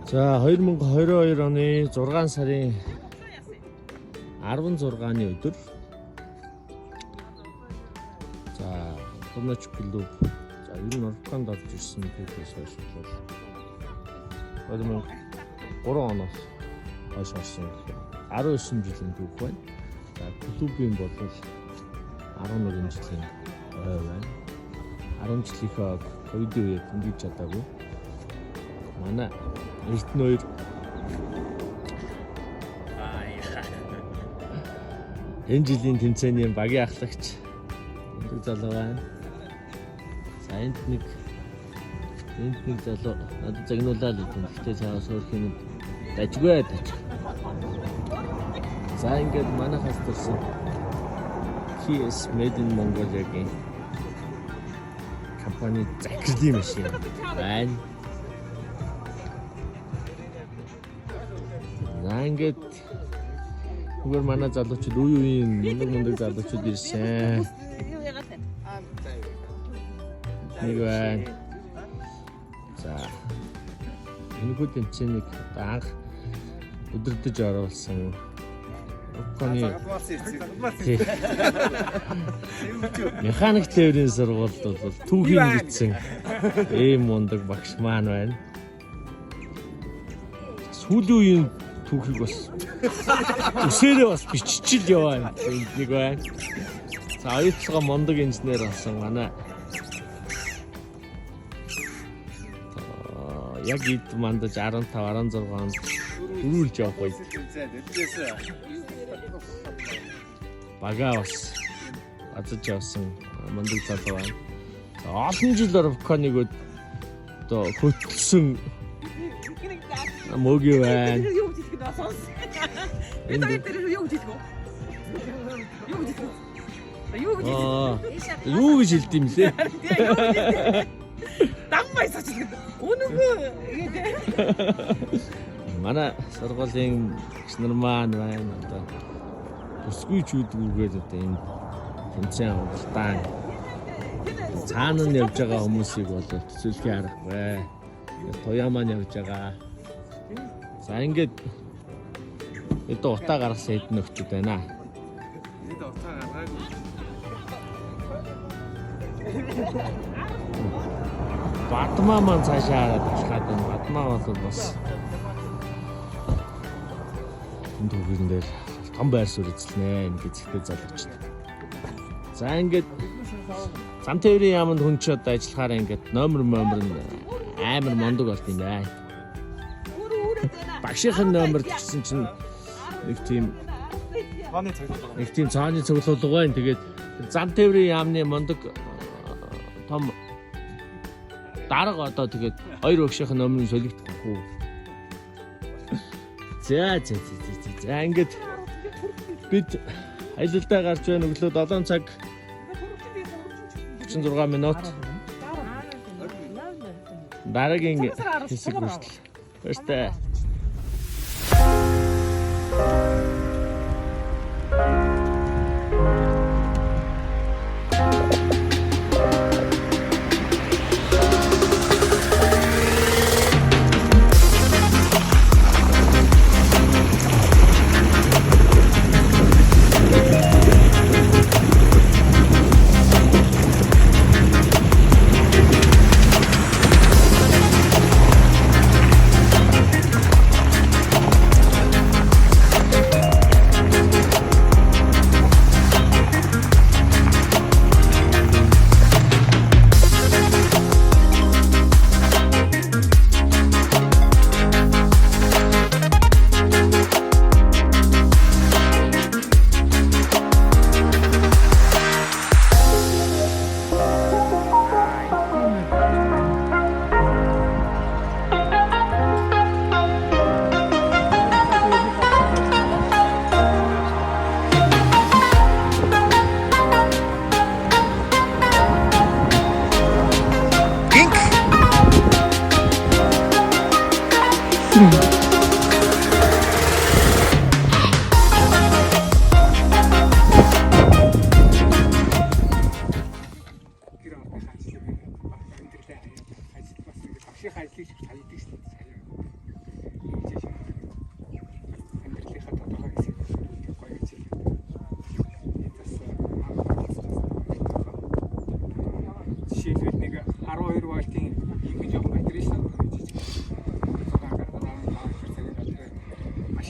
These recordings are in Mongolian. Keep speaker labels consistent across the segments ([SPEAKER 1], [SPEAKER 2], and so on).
[SPEAKER 1] За, 2022 оны 6 сарын 16-ны өдөр. За, Томноч клуб. За, ер нь Орконд орж ирсэн түүхээс хойш бол 2003 оноос хойш орсон гэхээр 19 жилийн түүх байна. За, клубын бол 11 жилийн ой байна. 10 жилийнхээ ковидын үеэр тэмдэглэж чадаагүй. Манай Эрдэнэ хоёр энэ жилийн тэмцээний багийн ахлагч өндөг залуу байна. За, энд нэг залуу надад загнуулаа л гэдэг. Гэхдээ цаа сөөрх юм дажгүй даж. За, ингээд манайхаас төрсэн PS Made in Mongolia-гийн компани захирлын машин байна. За, ингээд зүгээр манай залуучууд, үе үеийн мундаг мундаг залуучууд ирсэн. Нэг байна. За, энэхүү тэмцээнийг одоо анх өдөрдөж оруулсан Руконы тий. Механик тээврийн сургуульд бол түүхийн бичсэн ийм мундаг багш маань байна. Сүүлийн үеийн түүхийг бас үсээрээ бас биччихэл яваа юм. Энд нэг байна. За, оюутлага мундаг инженер болсон манай яг эд мандаж 15 16 онд дөрүүлж явах үед бага бас базаж явсан мундаг залуу байна. За, олон жил Орвконыг одоо хөтөлсөн мөги байна.
[SPEAKER 2] Юу гэж хэлэх вэ? Сонс.
[SPEAKER 1] Энд
[SPEAKER 2] Бид хоёр дээр юу гэж хэлэх вэ? Юу гэж хэлэх вэ? Юу гэж хэлэх
[SPEAKER 1] Аа, юу гэж хэлд юм лээ?
[SPEAKER 2] вэ? Дам баясаж хэлэх. Үнэгүй гэдэг.
[SPEAKER 1] Манай сургуулийн багш нар маань байна одоо. Бүсгүй чүүдгүүгээд одоо энэ тэмцээн уралдаан цаана нь явж байгаа хүмүүсийг бол төсөөлхийн аргагүй. Туяа маань явж байгаа. За, ингээд одоо утаа гаргасан хэд нөхдөд байна.
[SPEAKER 3] Энд утаа гаргаагүй.
[SPEAKER 1] Бадмаа маань цаашаа хараад алхаад байна. Бадмаа бол бас энэ түүхэн дээр том байр суурь эзэлнэ энэ гэзэгтэй залуучууд. За, ингээд зам тээврийн яаманд хүн чи одоо ажиллахаараа ингээд номер номер нь амар мундаг болт юм байна.
[SPEAKER 2] Өөрөө өөрөө байна.
[SPEAKER 1] Багшийнх нь номер гэсэн чинь нэг тийм
[SPEAKER 3] Тооны цоглол.
[SPEAKER 1] нэг тийм цааны цуглуулга байна. Тэгээд зам тээврийн яамны мундаг том дарга одоо тэгээд хоёр багшийнх нь номерыг солигдох уу? За за за за за. За, ингээд бид аялалдаа гарч байна. Өглөө 7 цаг 36 минут. Дараагийн хэсэг хүртэл. Баяртай.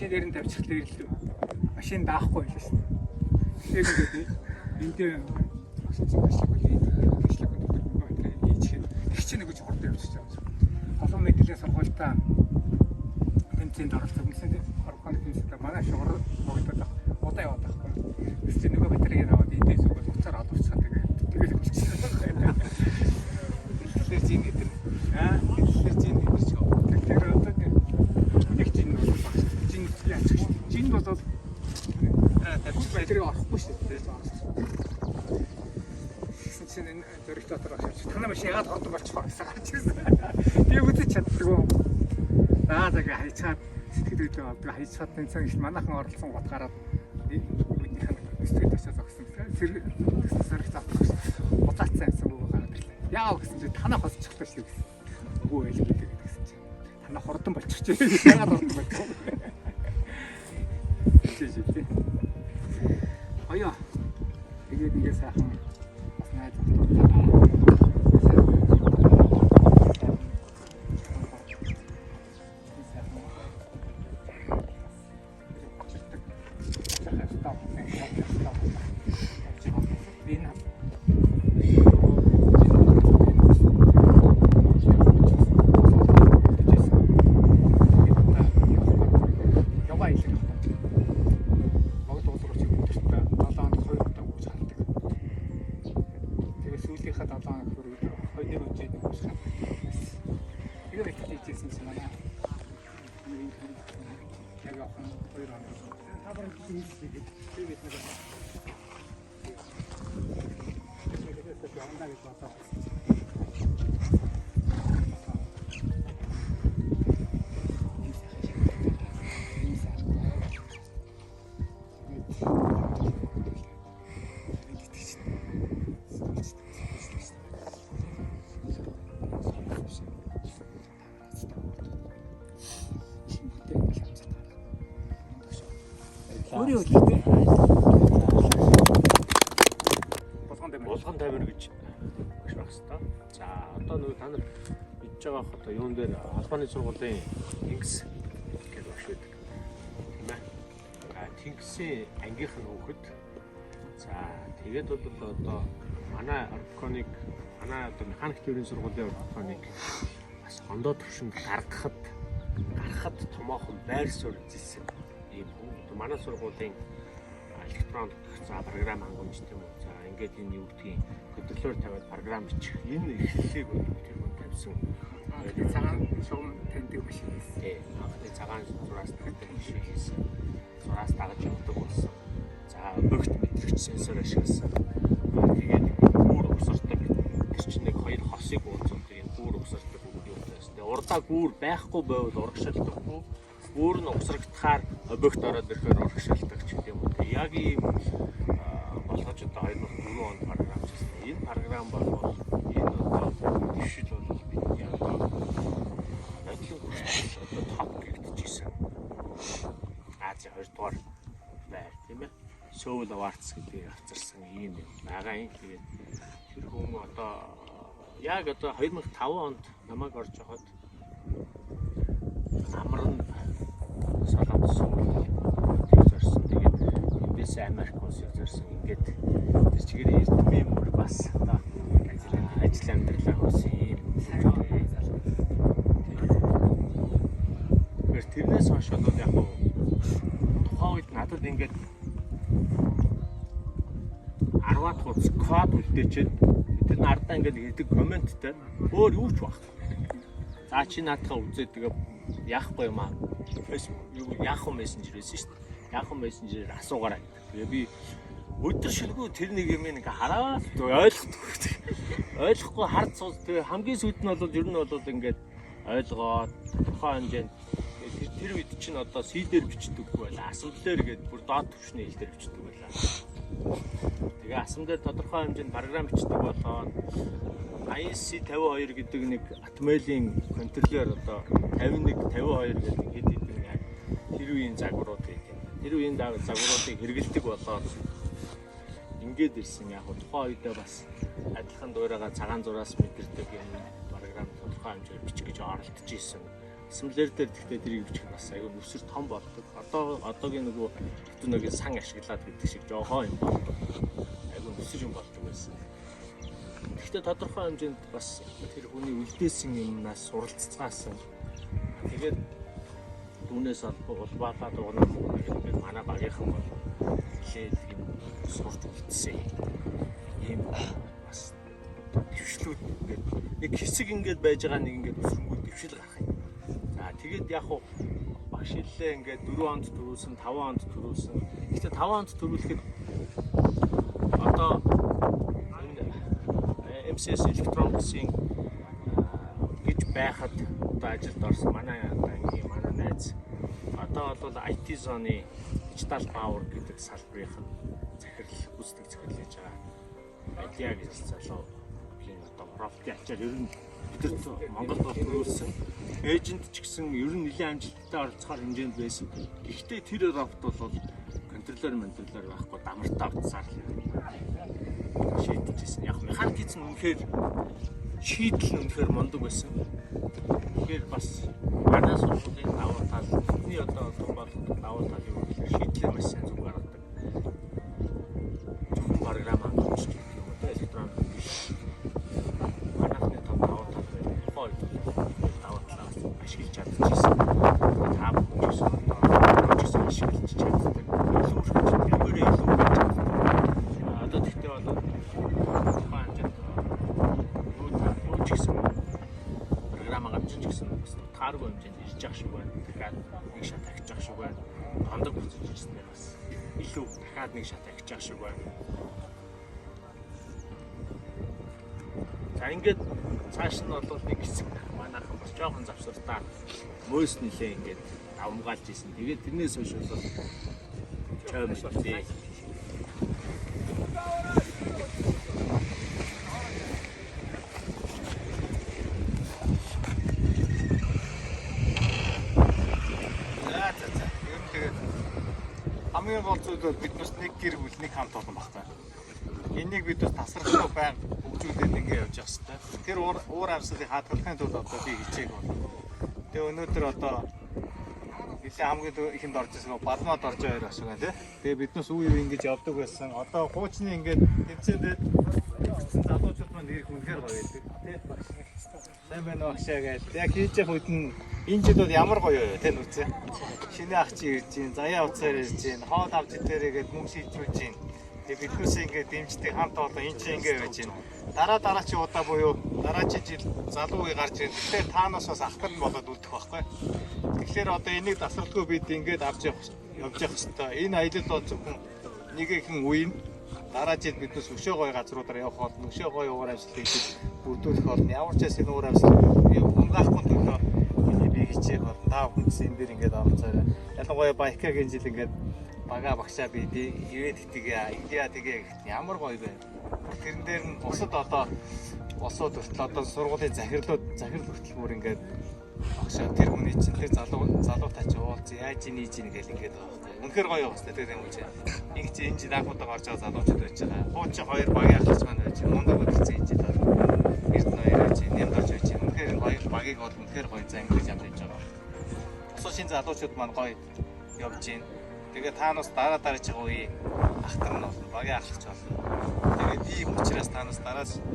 [SPEAKER 4] Машин дээр нь тавьчихлаа ирлээ. Машин даахгүй байлаа шүү дээ. Тэгээд ингээд энд дээр машин чинь ашлаг үл ашлаг дотор мөнгө өдрөө ийчгээд тэг чинь нэг хурдан явчихж байгаа юм. Олон мэдээллийн сургуультаа тэмцээнд оролцсон. Орхон тэмцээнд манай шугар богдоод удаа яваад байхгүй. Тэгс чинь нөгөө батарейг аваад эндээ зүгээс уцаар алуурчаад тэгээд болчихсон.
[SPEAKER 3] Тэр зин өдр.
[SPEAKER 4] Аа,
[SPEAKER 3] Тэр зин өдр ч юу.
[SPEAKER 4] тэр одоо нэг жин бол багш. Жин яачих шүү. Жин бол батарей орохгүй шүү дээ. Тэгсэн чинь энэ зөрөгт дотор багш. Танай машин яагаад хурдан болчих вэ гэсэн гарч ирсэн. Би үзэж чаддаггүй. За за гэ хайчаад сэтгэл хөдлөө авдаг. Хайчаад тэнцэн их манайхан оролцсон гот гараад үүнийх нь сэтгэл ташаа зогсон. Сэрэг сэрэг авах гэсэн. Уцаацсан юмсан бүү гараад ирлээ. Яа гэсэн чинь танаа хоцчихлоо шүү гэсэн. Үгүй байл гэдэг гэсэн чинь. Танаа хурдан болчихжээ. Яагаад хурдан болчих вэ? Чи чи чи. Оёо. Тэгээд ингээ сайхан бас найз охтуудтайгаа Яваа илэрх хэрэгтэй. Богд уул руу чи өдөрт 7 хоног 2 удаа өгч ханддаг. Тэгээ сүүлийнхээ 7 хоног хүрээд хоёр өдрийг өгч ханддаг. Тэгээ их хийжсэн чинь манай яг охин 2 хоног. Та нар хийсэн би бид нэг Тэгээд явандаа гэж бодоод байсан. Ийм сайхан. Өөрийн хөдөлгөөнтэй. Болгон тамир.
[SPEAKER 1] Булган тамир гэж багш байх хэвээр. За одоо нөгөө та нар мэдж байгаа хот юун дээр холбооны сургуулийн Тэнгис гэдэг багш байдаг. Тийм ээ. А Тэнгисийн ангийнх нь хүүхэд. За тэгээд бол одоо манай Орбиконыг манай одоо механик тээврийн сургуулийн Орбиконыг бас хондоо төвшөнд гаргахад томоохон байр суурь эзэлсэн ийм хүн. Одоо манай сургуулийн электроник за програм хангамж тийм үү. За ингээд энэ юу гэдгийг контроллоор тавиад програм бичих. Энэ эхлэлийг бол тэр хүн тавьсан.
[SPEAKER 4] Анхны цагаан шугам таньдаг машин байсан.
[SPEAKER 1] Тий. Анхны цагаан зураас дагдаг шиг хийсэн. Зураас дагаж явдаг болсон. За объект мэдрэгч сенсор ашигласан. Тэгээд гүүр угсардаг. Тэр чинь нэг хоёр хосыг уулзуулдаг юм гүүр угсардаг үг юм байсан. Тэгээ урдаа гүүр байхгүй байвал урагшилдаггүй. Гүүр нь угсрагдахаар объект ороод ирэхээр урагшилдаг ч гэдэг юм уу. Тэгээ яг ийм болгож одоо 2004 онд програмчилсан. Энэ програм бол энэ одоо дэвшил бол бидний одоо нодлон хүртэл одоо топ гэгдэжсэн. Азийн 2 дугаар байр тийм ээ. Seoul Awards гэдгийг авчирсан ийм юм байгаа юм. Тэгээд тэр хүн одоо яг одоо 2005 онд намайг орж байхад амар нь Солонгос сургуулийг зорьсон. Тэгээд эндээс Америк улсыг зорьсон. Ингээд тэр чигээр эрдмийн мөр бас одоо ажил амьдралаа хөөсөн ийм Тэгэхээр тэрнээс хойш бол яг хуу тухайн үед надад ингээд 10-аад хуудас код үлдээчээд тэр нь ардаа ингээд хийдэг комменттэй өөр юу ч байхгүй. За чи наадхаа үзээд тэгээ яахгүй юм аа. Facebook юу Yahoo Messenger байсан шүү дээ. Yahoo Messenger-ээр асуугаарай гэдэг. Тэгээ би өдөр шөнөгүй тэр нэг юм ингээ хараад ойлгохгүй. Ойлгохгүй хард сууз тэгээ хамгийн сүйд нь бол ер нь бол ингээд ойлгоод тодорхой хэмжээнд тэр үед чинь одоо C дээр бичдэггүй байла. Асамблер гэдэг бүр доод түвшний хэл дээр бичдэг байлаа. Тэгээ асам дээр тодорхой хэмжээнд програм бичдэг болоод IC 52 гэдэг нэг Atmel-ийн контроллер одоо 51 52 гэдэг хэд хэдэн яг тэр үеийн загварууд гэдэг. Тэр үеийн загваруудыг хэрэгэлдэг болоод ингээд ирсэн. Яг нь тухайн үедээ бас адилхан дуурайгаа цагаан зураас мэдэрдэг юм програм тодорхой хэмжээгээр бичих гэж оролдож исэн. Assembler дээр гэхдээ тэрийг бичих бас аюу нүсэр том болдог. Одоогийн нөгөө бүтэн сан ашиглаад гэдэг шиг жоохоо юм болдог. Аюу нүсэр юм болдог байсан. Гэхдээ тодорхой хэмжээнд бас тэр хүний үлдээсэн юмнаас суралцгаасан. Тэгээд түүнээс улбаалаад угнаа гэдэг манай багийнхан бол нэлээд юм сурч үлдсэн. Ийм бас дэвшлүүд ингээд нэг хэсэг ингээд байж байгаа нэг ингээд өсрөнгөө дэвшил гарах юм. За тэгээд яг хуу багш хэллээ ингээд 4 онд төрүүлсэн, 5 онд төрүүлсэн. Гэхдээ 5 онд төрүүлэхэд одоо энэ MCS Electronics-ийн гэж байхад одоо ажилд орсон манай ангийн манай найз одоо бол IT zone-ы Digital Power гэдэг салбарын захирал, гүйцэтгэх захирал хийж байгаа. Idea гэж залуугийн одоо профитын ачаар ер нь бид нар Монголд бол төрүүлсэн. Эйжент ч гэсэн ер нь нэлээд амжилттай оролцохоор хэмжээнд байсан. Гэхдээ тэр робот бол контроллер контроллер байхгүй дамартаа утсаар л шийдэж байсан. Яг механик хийсэн үнэхээр шийдэл нь үнэхээр мундаг байсан. Тэгэхээр бас манай сургуулийн давуу тал, бидний одоо том болгодог давуу тал юу гэхээр шийдлээ маш сайн зөв гаргадаг. Зөвхөн програм хангамж гэх юм уу, электроник биш. Манайхны том давуу тал байдаг. Тухайн үед давуу талаас ашиглаж чадчихсан. Та бүхэн ч гэсэн одоо ч гэсэн ашиглаж чаддаг. Илүү өргөж, тэрүүгээрээ илүү байж чаддаг. Одоо тэгтээ бол тухайн хэмжээнд юу ч гэсэн програм хангамж ч гэсэн бас тааргүй хэмжээнд ирж явах шиг байна. Дахиад нэг шат ахиж явах шиг байна. Хондог буцаж ирснээр бас илүү дахиад нэг шат ахиж явах шиг байна. За ингээд цааш нь бол нэг хэсэг манайхан бас жоохон завсартаа мөөс нилээ ингээд давмгаалж исэн. Тэгээд тэрнээс хойш бол чоймжлээ.
[SPEAKER 3] За. Ер нь тэгээд хамгийн гол зүйл бол бид нас нэг гэр бүл нэг хамт олон багтай. Энийг бид бас тасралтгүй байнга хөгжүүлээд ингэ явж явах хэрэгтэй. Тэр уур амьсгалыг хадгалахын тулд одоо би хичээх болно. Тэгээ өнөөдөр одоо нэлээ хамгийн ихэнд орж ирсэн Балмад орж хоёр бас байна тий. Тэгээ биднээс үе үе ингэж явдаг байсан. Одоо хуучны ингээд тэмцээндээ гэсэн залуучууд маань ирэх үнэхээр гоё байдаг тий. Сайн байна уу агшаа гэж. Яг хийж явах үед нь энэ жил бол ямар гоё юу тий нүцээ. Шинэ ах чи ирж гин, заяа уцаар ирж гин, хоол авч идээрээ гээд мөнгө шийдвүүлж гин. Тэгээ биднээс ингээд дэмждэг хамт олон энэ чи ингээд байж гин. Дараа чи удаа буюу дараагийн жил залуу үе гарч ирэн. Тэгэхээр таанаас бас ахтар нь болоод үлдэх байхгүй. Тэгэхээр одоо энийг тасралтгүй бид ингээд авч явах явж явах хэвээр. Энэ аялал бол зөвхөн нэг ихэн үе нь дараа жил биднээс өшөө гоё газруудаар явах болно, өшөө гоё уур амьсгал хийж бүрдүүлэх болно. Ямар ч байсан энэ уур амьсгал унгаахгүй төлөө би хичээх болно. Та бүхэн гэсэн энэ дэр ингээд оролцоорой. Ялангуяа Байкагийн жил ингээд бага багшаа би ирээд итгэе, ингээ тэгээ гэх ямар гоё вэ. Тэрэн дээр нь бусад одоо босууд хүртэл одоо сургуулийн захирлууд захирал хүртэл бүр ингээд багшаа тэр хүний чинь тэр залуутай чи уулз яаж ийж ийн гэл ингээд байгаа байхгүй. Үнэхээр гоё явах хэрэгтэй тэр юм чи. Нэг чи энэ жил анх удаа гарч байгаа залуучууд байж байгаа. Хуучин хоёр багийн ахлагч маань байж байна. Мундаг хөдөлсөн энэ жил бол Эрдэнэ хоёр байж байна. Нямдарч байж байна. Үнэхээр энэ хоёр багийг бол үнэхээр гоё зангиж амжиж байгаа. Бусад шин залуучууд маань гоё явж байна. Тэгээ таанаас дараа дараагийн үеийн ахтар нь болно. Багийн ахлагч болно. Тэгээд ийм учраас таанаас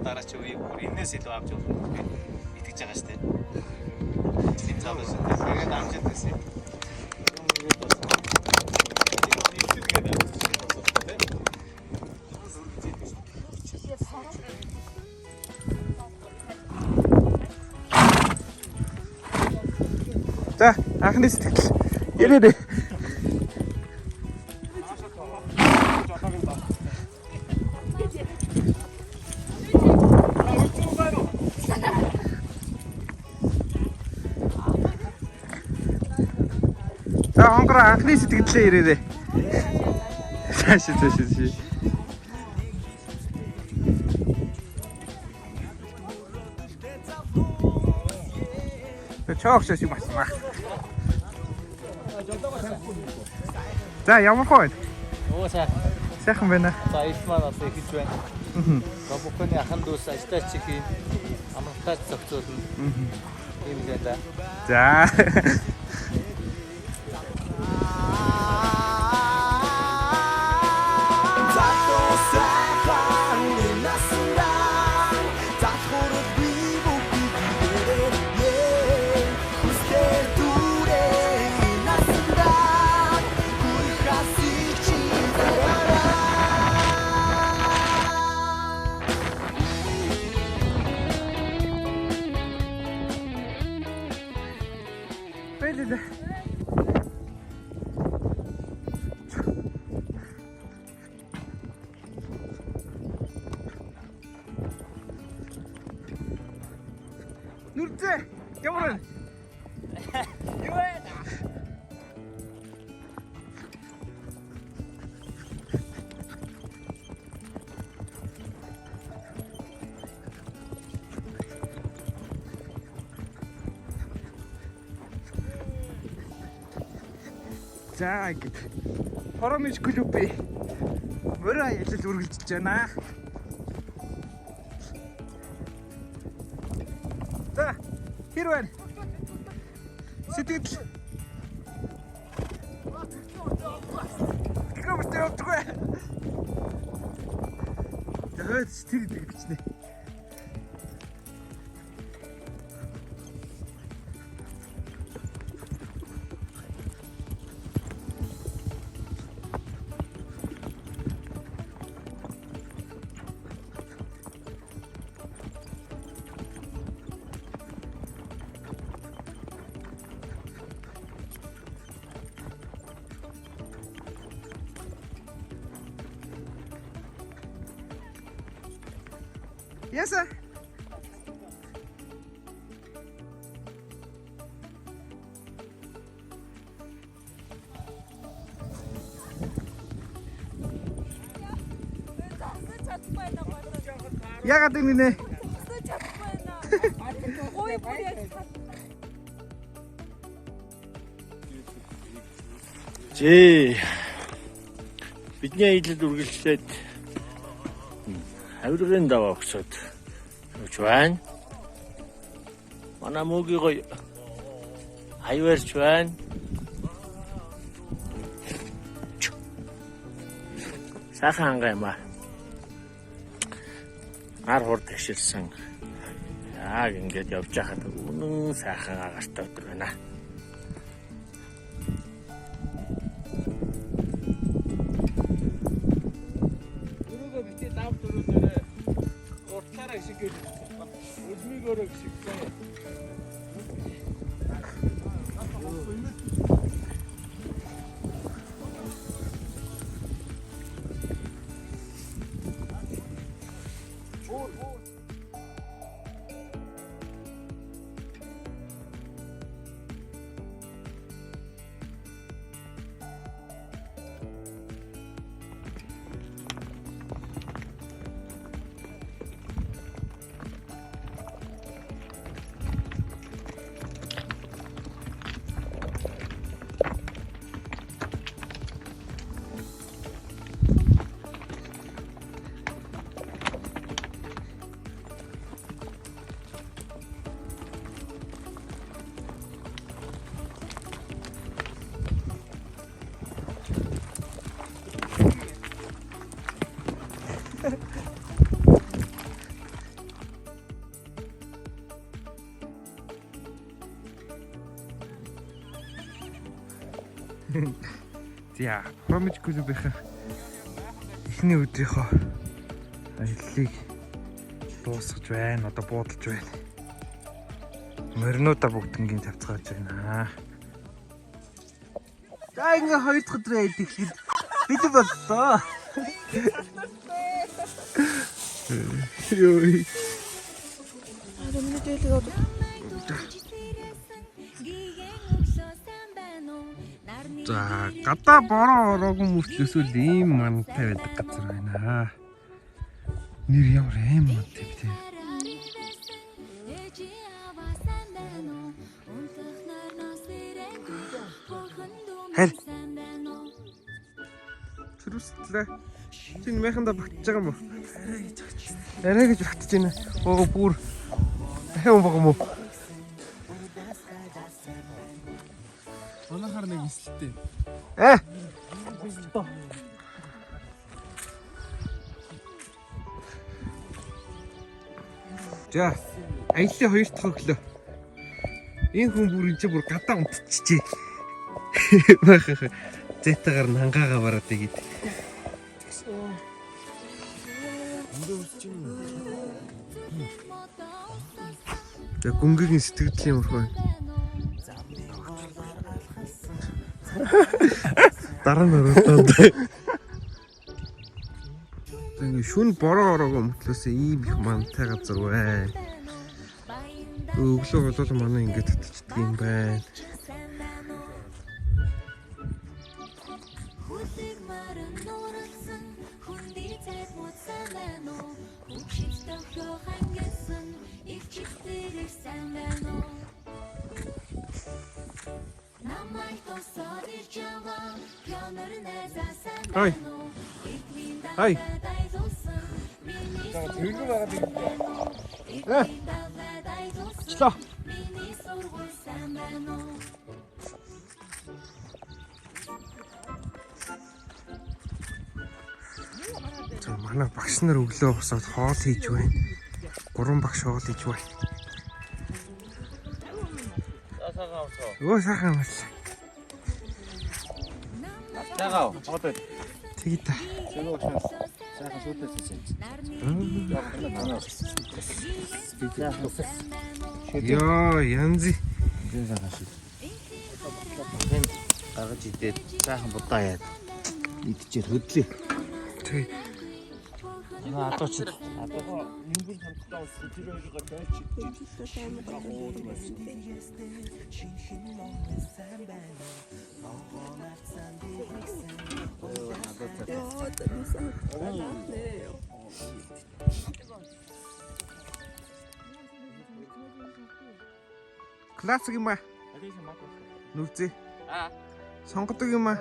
[SPEAKER 3] дараагийн үеийг бүр энэс илүү авч болно гэж итгэж байгаа шүү дээ. Энэ залуучууд тэгээд амжилт хүсье. Тэгээд бас
[SPEAKER 4] За анхны сэтгэл ирээрээ. За хонгороо анхны сэтгэлдээ ирээрээ. Цааш цааш цааш. Чоогшоос юм асмаа. За ямар хоо вэ?
[SPEAKER 5] Оо сайн.
[SPEAKER 4] Сайхан байна.
[SPEAKER 5] За аялал маань одоо эхэлж байна. Робоконы ахан дүүс ажилтаа чих юм. Амралтаа зохицуулна. Ийм л да.
[SPEAKER 4] За.
[SPEAKER 6] Залуу сайхан энэ насандаа залхуурал би бүгдийг гэрээ хүсээр дүүрээ энэ насандаа хүрэх асыг чи зараарай.
[SPEAKER 4] Байлаа. Нүрзээ ямар вэ?
[SPEAKER 5] Юу вэ?
[SPEAKER 4] За ингээд Хоромич клуб морь аялал үргэлжилж байна. За хэр байна? Сэтгэл Километр явдаггүй. Тэгээд тэр тэгчихнэ. Yes sir.
[SPEAKER 2] Зогсож чадахгүй байна гоо.
[SPEAKER 4] Ягаад юм нэ?
[SPEAKER 2] Зогсож чадахгүй байна. Гуй бүр яг
[SPEAKER 1] Зээ. Бидний аялал үргэлжлээд авиргын даваа өгсөд явж байна. Манай мөгийн гоё аюурч байна. Сайхан хангай юм аа. Нар хурд тэгшилсэн. Яг ингээд явж байхад үнэн сайхан агаартай өдөр байна.
[SPEAKER 3] Өрөөгөө битээ дав дөрөөлөөрэй. Уртлаараа гიშгэж. Үлмийг өөрөө гიშгсэн.
[SPEAKER 4] За, Промич клубийнхэн эхний өдрийнхөө аяллыг дуусгаж байна. Одоо буудалж байна. Моринуудаа бүгднгийн тавцгааж байна. За ингээ хоёр дахь өдрийн аялал эхлэхэд бэлэн боллоо. Йой. За, гадаа бороо ороогүй мөртлөөсөө л ийм мантай байдаг газар байна. Нэр ямар аим мантай бэ те. Харь. Төрөстлээ. Чи нэмэхэндээ багтж байгаа юм уу? Арай гэж багтж байна. Оо бүр дахиад юм баг юм уу?
[SPEAKER 7] Манайхаар нэг эсэлттэй.
[SPEAKER 1] Э.
[SPEAKER 7] За, аяллаа хоёр дахь өглөө. Энэ хүн бүр энэ чинь бүр гадаа унтчихжээ. Баахах. Зэтагаар нь хангаага бараад игээд. За гүнгэгийн сэтгэгдлийн өрхөө. Дараа нь оруулаад. За ингээ шүн бороо ороогоо мөтлөөсөө ийм их мантай газар байна. Өглөө болвол манай ингэ татчихдаг юм байна.
[SPEAKER 8] Хүлэг морин нууралсан хүндий цайд муудсан байна уу? Хүчит тохио хангасан их чигтэрэг сайн байна уу? Намайг тосоод ирж яваа пионер найзаа сайн
[SPEAKER 7] Хай.
[SPEAKER 8] байна уу? Эрдмийн
[SPEAKER 7] Хай.
[SPEAKER 8] далайд аялуулсан миний сургууль. Эрдмийн далайд аялуулсан миний сургууль сайн байна уу?
[SPEAKER 7] За манай багш нар өглөө босоод хоол хийж байна. Гурван багш хоол хийж байна. Өө сайхан амарлаа.
[SPEAKER 3] Тагаа. Одоо
[SPEAKER 7] Тэгье та.
[SPEAKER 3] зөгөө багш сайхан сүйдээс чинь.
[SPEAKER 7] Йоо, янзи.
[SPEAKER 1] Энэ сайхан шиг. Энэ гаргаж идээд сайхан будаа яад. Идчихээр хөдлөө.
[SPEAKER 7] Тэг.
[SPEAKER 1] Энэ адуу чи
[SPEAKER 7] Классик юм аа. Нүрзээ. Сонгодог юм аа.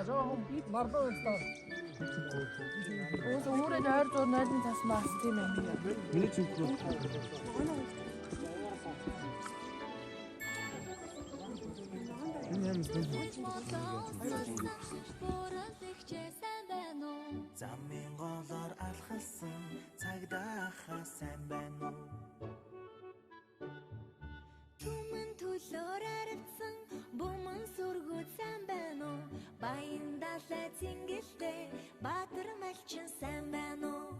[SPEAKER 2] Өөрөөр ойр зур нойлын цас мас тийм юм.
[SPEAKER 1] миний зүг рүү.
[SPEAKER 6] Замын голоор алхалсан цагдааха сайн байна уу?
[SPEAKER 8] Түмэн төлөөр арвцсан буман сүргүүд сайн байна уу? Баян далай цэнгэлтэй баатар малчин сайн байна уу?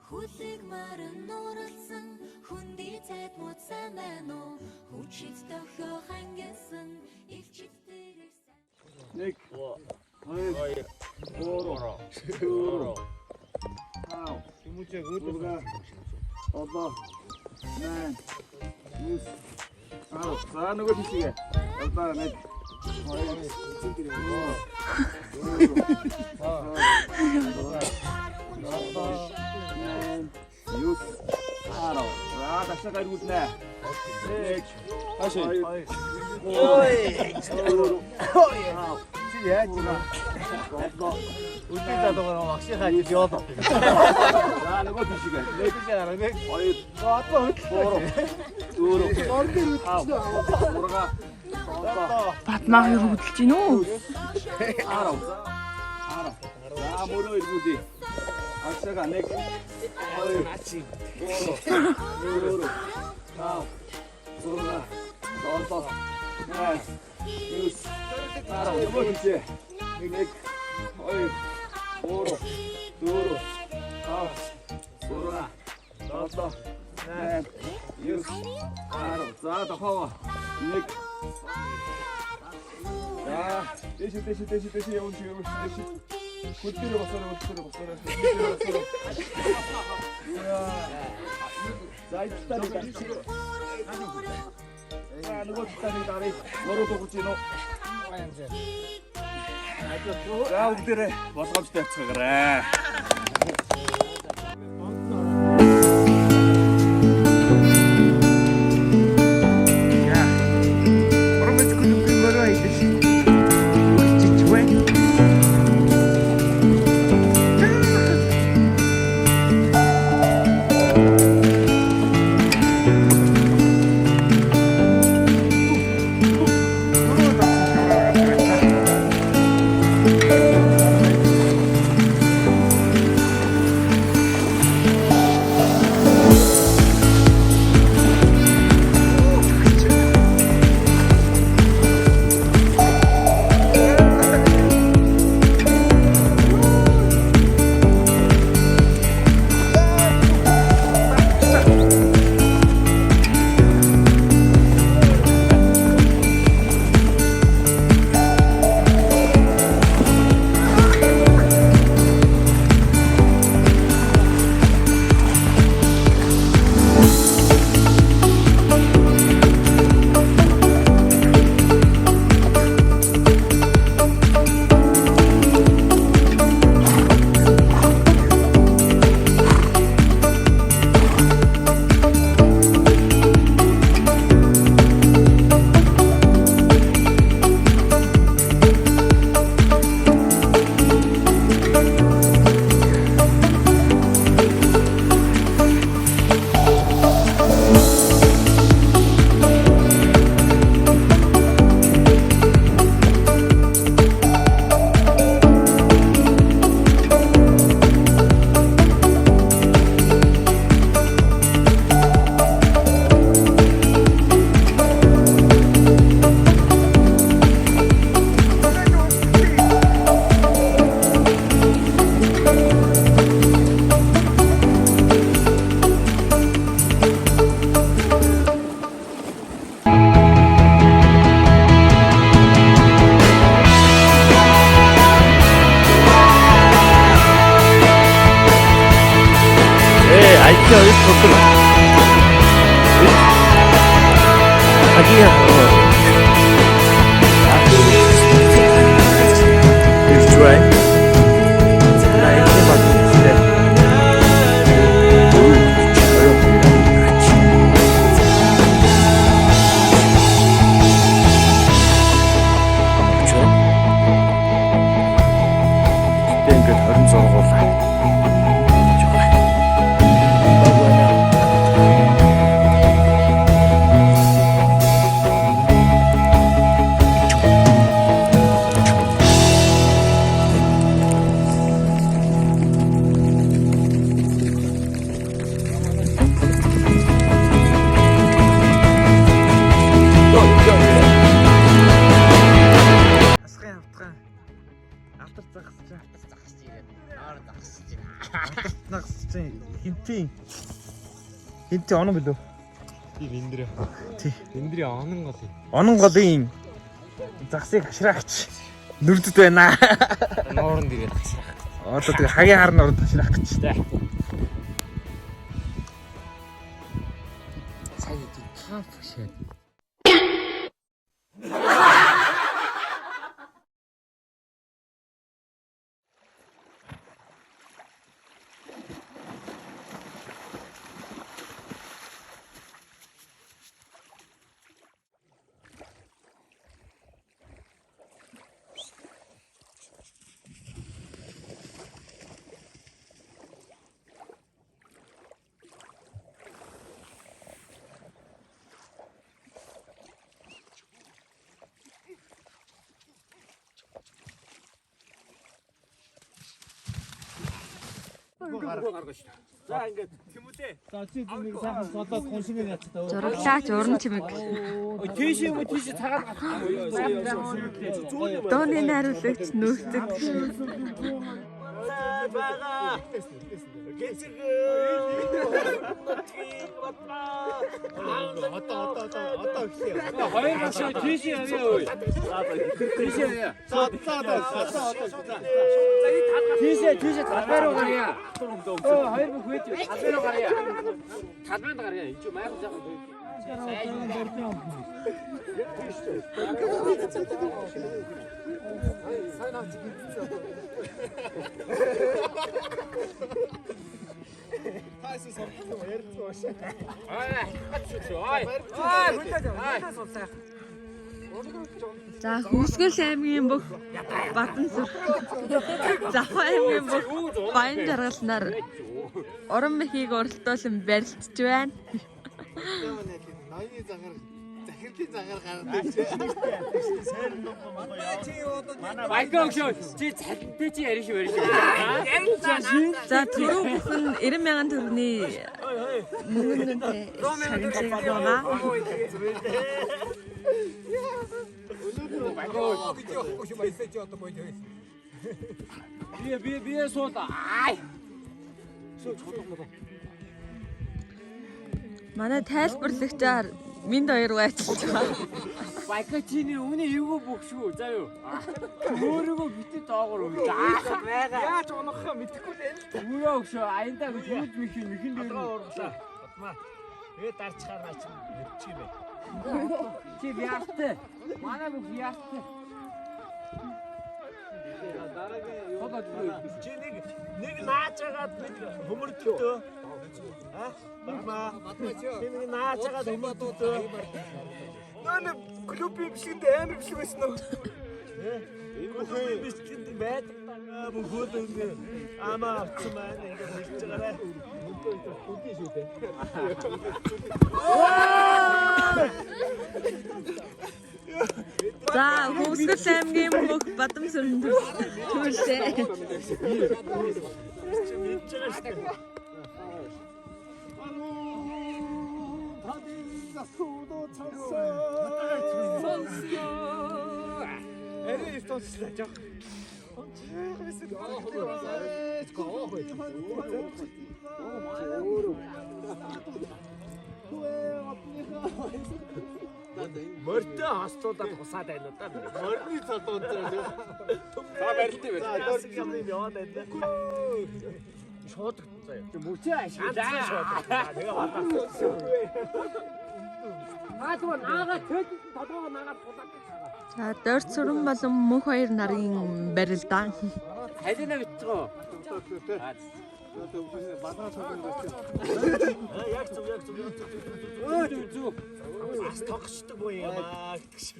[SPEAKER 8] Хүлэг морин нууралсан хүндий цайд мууд сайн байна уу? Хүчит тохио хангасан илчит дэрэг сайн.
[SPEAKER 3] 1 2 3 4 5 6 7 8 9 10. За нөгөө тийшээ. Одоо 1 2 3 4 5 6 7 8 9 10. За дахиад гайргуулнэ. 1 2 3 4 Чи яаж юм бэ?
[SPEAKER 5] Өдний залуугаар багшийнхаа ажил яваад.
[SPEAKER 3] За нөгөө тийшээ. 1 2 3 4 5 6
[SPEAKER 2] Батмаа хөдөлж гин үү?
[SPEAKER 3] 10 10. За мөрөө эргүүлье. Агшаага 1 2 3 4 5 6 7 8 9 10. Нөгөө тийшээ. 1 2 3 4 5 6 7 8 9 10. За тохоо. 1 За, дэше дэше дэше дэше явуулж явуулж дэше. Хөл дээр босоорой, хөл дээр босоорой, хөл дээр босоорой. За, энэ талыг дарчих. За, нөгөө талыг дарыг. Нуруу дугуйж гинөө. За, бүгдээрээ болгоомжтой явцгаарай.
[SPEAKER 7] За. Оромж клубын мөрөө аялал. Үргэлжиж байна.
[SPEAKER 1] Аяллаа хоёр дахь өдөр. Хагийн ирж байна. Аяллаа багтсан. Гэтэ ингээд 26 гуулаа.
[SPEAKER 7] Асгын хавтган алдар загсаж
[SPEAKER 5] Загсаж ирээд ноор загсаж ирээ.
[SPEAKER 7] загсаж хинтийн хинтийн онон билүү?
[SPEAKER 3] Тийм эндрээ.
[SPEAKER 7] Тий.
[SPEAKER 3] Эндрийн онон гол юм.
[SPEAKER 7] Онон голын загсыг хашраагч нүрдэд байна.
[SPEAKER 3] Ноорон дээрээ хашраах.
[SPEAKER 7] Одоо тэгээ хагийн хар нурд хашраах гэж.
[SPEAKER 3] Сайн тийм камп шээ.
[SPEAKER 2] Зураглаач уран чимэг.
[SPEAKER 1] Тийш юм уу тийш цагаан
[SPEAKER 2] Дууны найруулагч нүүрцэг.
[SPEAKER 1] байгаа. Гэцэг
[SPEAKER 3] Одоо эхлэе.
[SPEAKER 1] Хоёр багш тийш явъя ой. Тийш явъя.
[SPEAKER 3] За за за одоо.
[SPEAKER 1] Тийшээ тийшээ талбай руу гарья. Хоёр бүх үйж талбай руу гарья. Талбайд гарья. Энд чи майхан жаахан
[SPEAKER 2] За Хөвсгөл аймгийн бүх Бадансүр. Завхан аймгийн бүх Баян жаргалнаар уран мэхийг уралдуулан барилдж байна.
[SPEAKER 3] Ноёны загар захирлын загар гардаг.
[SPEAKER 1] Майка өгшөө. Чи цалинтай чи ярих юм ярих.
[SPEAKER 2] За түрүү бүхэн 90 мянган төгрөгийн мөнгөнтэй шагналыг аваа.
[SPEAKER 1] Би би би суула. Ай.
[SPEAKER 2] Манай тайлбарлагчаар минь хоёр ажиллаж байгаа.
[SPEAKER 1] Майка чиний үний эвгүй бүх шүү. За юу. Өөрийгөө битээ доогоор үгүй.
[SPEAKER 4] Яаж унахаа мэдэхгүй л энэ л.
[SPEAKER 1] Өөрөө өгшөө. Аяндаа гэж юуд мэх юм мэхэн дээр.
[SPEAKER 3] Урглаа. Батмаа. Тэгээ дарчхаар наа чи мэдчих юм бэ.
[SPEAKER 1] Чи яартай. Манай бүх яартай.
[SPEAKER 3] Чи нэг нэг нааж агаад нэг хөмөрдөлтөө. А? Батмаа. Чи нэг нааж агаад хөмөрдөлтөө.
[SPEAKER 4] Нөө нэг клубын бичлэгэнд амар бичлэг байсан нөө.
[SPEAKER 3] Энэ бүхэн бичлэгэнд байдаг бүхэл ингэ амаа авсан байна ингээд хэлж байгаарай.
[SPEAKER 2] За Хөвсгөл аймгийн бүх Бадамсүрэн төрөлтэй.
[SPEAKER 3] Мэдж байгаа шүү дээ.
[SPEAKER 4] Арай их тооцлаа жоох.
[SPEAKER 1] Морьтой хостуудад хусаад байна уу да.
[SPEAKER 3] Морины цолууд зөө.
[SPEAKER 1] За барилтын
[SPEAKER 3] За дөрөв юм яваад байна.
[SPEAKER 1] Шуудагдан заяа.
[SPEAKER 4] Мөчөө ашиглаа.
[SPEAKER 1] Шуудагдан. Тэгээ хатаа.
[SPEAKER 4] Аа тэгвэл наагаа төөд толгоогоо наагаа тулаад.
[SPEAKER 2] За дорд сүрэн болон мөнх хоёр нарын барилдаан.
[SPEAKER 4] Халина бичгөө.
[SPEAKER 1] Яг зөв, яг зөв, яг зөв. Зөв, зөв. Бас тогшдог уу юм аа гэдэг шиг.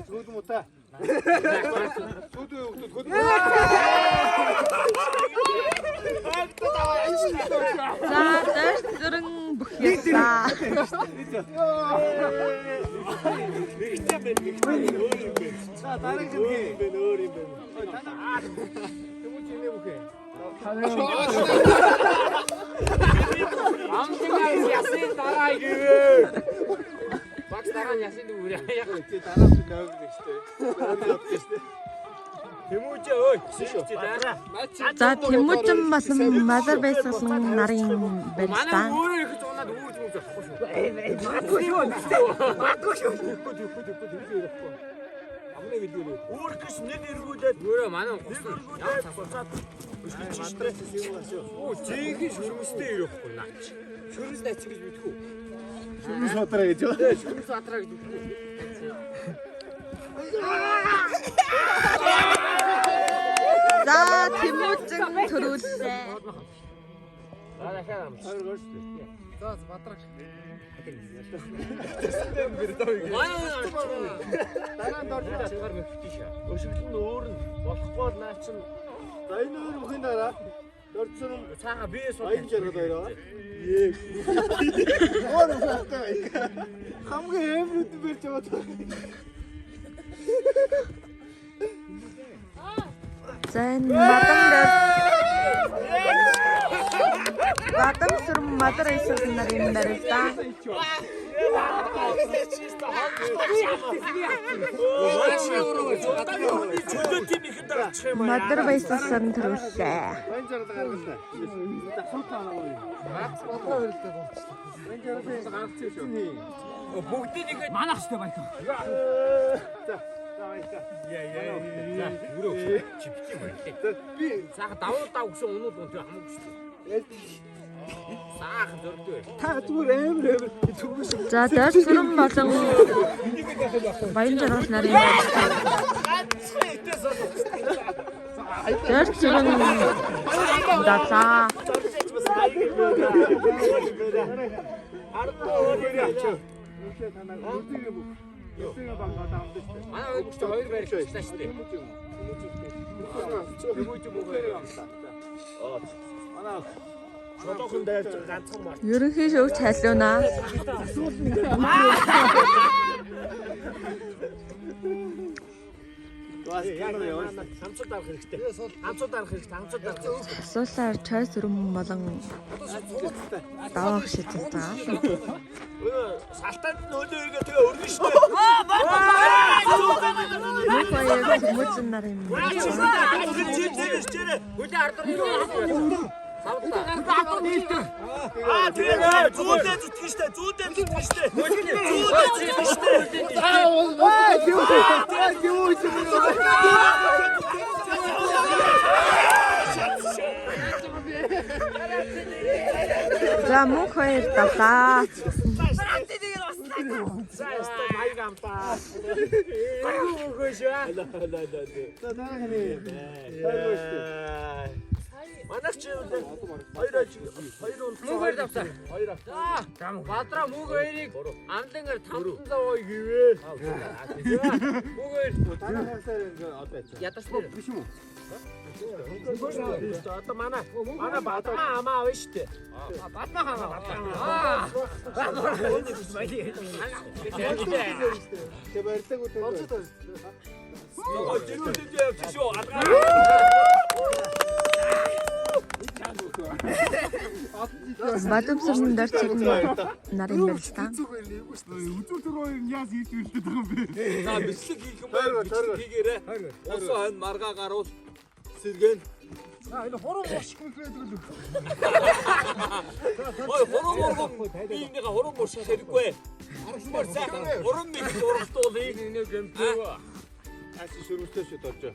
[SPEAKER 3] Хөөд юм уу та? Хөөд үү хөөд хөөд.
[SPEAKER 2] За дорд сүрэн бүх ясаа.
[SPEAKER 1] Мэгтэй бэ, мэгтэй өөр юм бэ.
[SPEAKER 3] За дараагийн
[SPEAKER 1] Өөр юм бэ, өөр юм бэ.
[SPEAKER 3] Тэмүүч инээ бүхэ.
[SPEAKER 4] Амтнаас ясын дараа гэвэ. Багс дараа нь ясын дүүр яа.
[SPEAKER 3] Чи дараас нь навиг нэгтэй.
[SPEAKER 1] Тэмүүжээ ой. Шүү.
[SPEAKER 2] За Тэмүүжин болон Мазар баясгалан нарын
[SPEAKER 4] Манай
[SPEAKER 2] барилдаан.
[SPEAKER 4] өөрөө их зунаад үүрж мүрж болохгүй шүү.
[SPEAKER 3] Магадгүй шүү. Тэгэхгүй тэгэхгүй тэгэхгүй тэгж ярихгүй. Амны гэлүүрээ.
[SPEAKER 1] Үүр гэж нэг эргүүлээд
[SPEAKER 4] Өөрөө манай гусан.
[SPEAKER 1] эргүүлээд буцаад өшгөж штэ.
[SPEAKER 4] Оо жинхэнэ шүрмэстэй ирэхгүй наач. Шүрмэс наач гэж мэдхүү.
[SPEAKER 3] Шүмс хотроо гэж юу?
[SPEAKER 4] Шүрмэс атраа гэж мэдхүү.
[SPEAKER 2] За Тэмүүжин төрүүллээ.
[SPEAKER 1] За дахиад амж.
[SPEAKER 7] За бадраг.
[SPEAKER 4] Манай
[SPEAKER 3] Дараа нь дорж
[SPEAKER 4] чангаар мэгтэй шээ.
[SPEAKER 1] Өшөглөн нь өөр нь болохгүй бол наа чин
[SPEAKER 3] За энэ өөр бүхэн дараа доржсон нь
[SPEAKER 4] Цаага би суу.
[SPEAKER 3] баян жаргал хоёроо. Ее. Өөр үхтэй. Хамгийн эмрүүд барьж яваад байгаа.
[SPEAKER 2] За энэ мадам дээр Бадам сүрэн Мазар баясгалан нарын барилдаан.
[SPEAKER 1] чөлөө тийм ихэд гарчих юм аа.
[SPEAKER 2] Мадар баясгалан төрүүллээ.
[SPEAKER 3] Баян жаргал гаргалаа. Асуултаа анаа.
[SPEAKER 7] Багц бодлоо барилдаа болчихлоо.
[SPEAKER 3] Баян жаргалын гаргацсан шүү.
[SPEAKER 4] Бүгдийг нэг манах штэ баян.
[SPEAKER 3] За. За баярлалаа.
[SPEAKER 4] Яа яа. За өөрөө чипти баярлаа.
[SPEAKER 3] Би
[SPEAKER 4] Цаага давуу дав гэсэн унууд унт хамаагүй штэ. Саахан зөрөгтэй.
[SPEAKER 3] та зүгээр амар амар түгээс
[SPEAKER 2] За дорд сүрэн болон Баян жаргал нарын барилдаан. Дорд сүрэн далаа.
[SPEAKER 3] Нүлээ танаа нүлээ бүх. Нүлээ бангаад авдаг шүү дээ.
[SPEAKER 4] Манай хоёр ч хоёр барилчлаа штэ.
[SPEAKER 3] Тэмүүж юм уу? Манай
[SPEAKER 1] Жолоохон дайрч ганцхан мар.
[SPEAKER 2] Ерөнхий шүүгч халиунаа.
[SPEAKER 1] Хамцууд дарах хэрэгтэй. Хамцууд дарах хэрэгтэй. Хамцууд дарах хэрэгтэй.
[SPEAKER 2] Асуулаар чой сүрэн болон даваах шийдэл байгаа.
[SPEAKER 1] Салтанд нь өлөө эргээ тэгээ өргөн штэ.
[SPEAKER 2] Мөнх хоёр Тэмүүжин нарын барилдаан.
[SPEAKER 1] Чирээ.
[SPEAKER 4] Хүлээ ард руу. Савлаа.
[SPEAKER 1] Аа тэгээ зүүдээ зүтгэн штэ. Зүүдээ зүтгэн штэ. Зүүдээ зүтгэн штэ.
[SPEAKER 2] За мөнх хоёр далаа.
[SPEAKER 1] За яста маяг амтаа. Гүгөө шүү.
[SPEAKER 3] За дараа нь
[SPEAKER 1] Тайгоо штэ. Манайх чи хоёр хоёр унт
[SPEAKER 4] Мөнх хоёр давсаа.
[SPEAKER 1] Хоёр авсан.
[SPEAKER 4] Бадраа мөнх хоёрыг амлангаар тамтан зовоо гэвэ. Мөнх хоёр
[SPEAKER 3] Танаа хайсаар ингээ одоо айцаа.
[SPEAKER 4] ядаж нэр.
[SPEAKER 3] Биш юм уу?
[SPEAKER 1] Одоо манай бадмаа амаа авна штэ.
[SPEAKER 4] Бадмаа хаа. Аа.
[SPEAKER 3] Тэ барьдаг үү?
[SPEAKER 1] Жирүүдээ явчих шүү. Алгаа.
[SPEAKER 2] Бадам сүрэн дорд сүрэн нарын барилдаан.
[SPEAKER 3] Үзүүл түрүү яас хийж үлдээд байгаа юм бэ?
[SPEAKER 9] За бичлэг хийх юм бол бичлэг хийгээрэй. Усан хойно маргаа гаруул сэргэн.
[SPEAKER 3] За энэ хуруу мушиг мөхрөөд л.
[SPEAKER 9] Ой хуруу мурган биенийгээ хуруу мурших хэрэггүй. Аргамар сайхан уран нэг уралдуулъя.
[SPEAKER 4] Нэг гэмтээ.
[SPEAKER 3] Аас шүрмстэй шүү доржоо.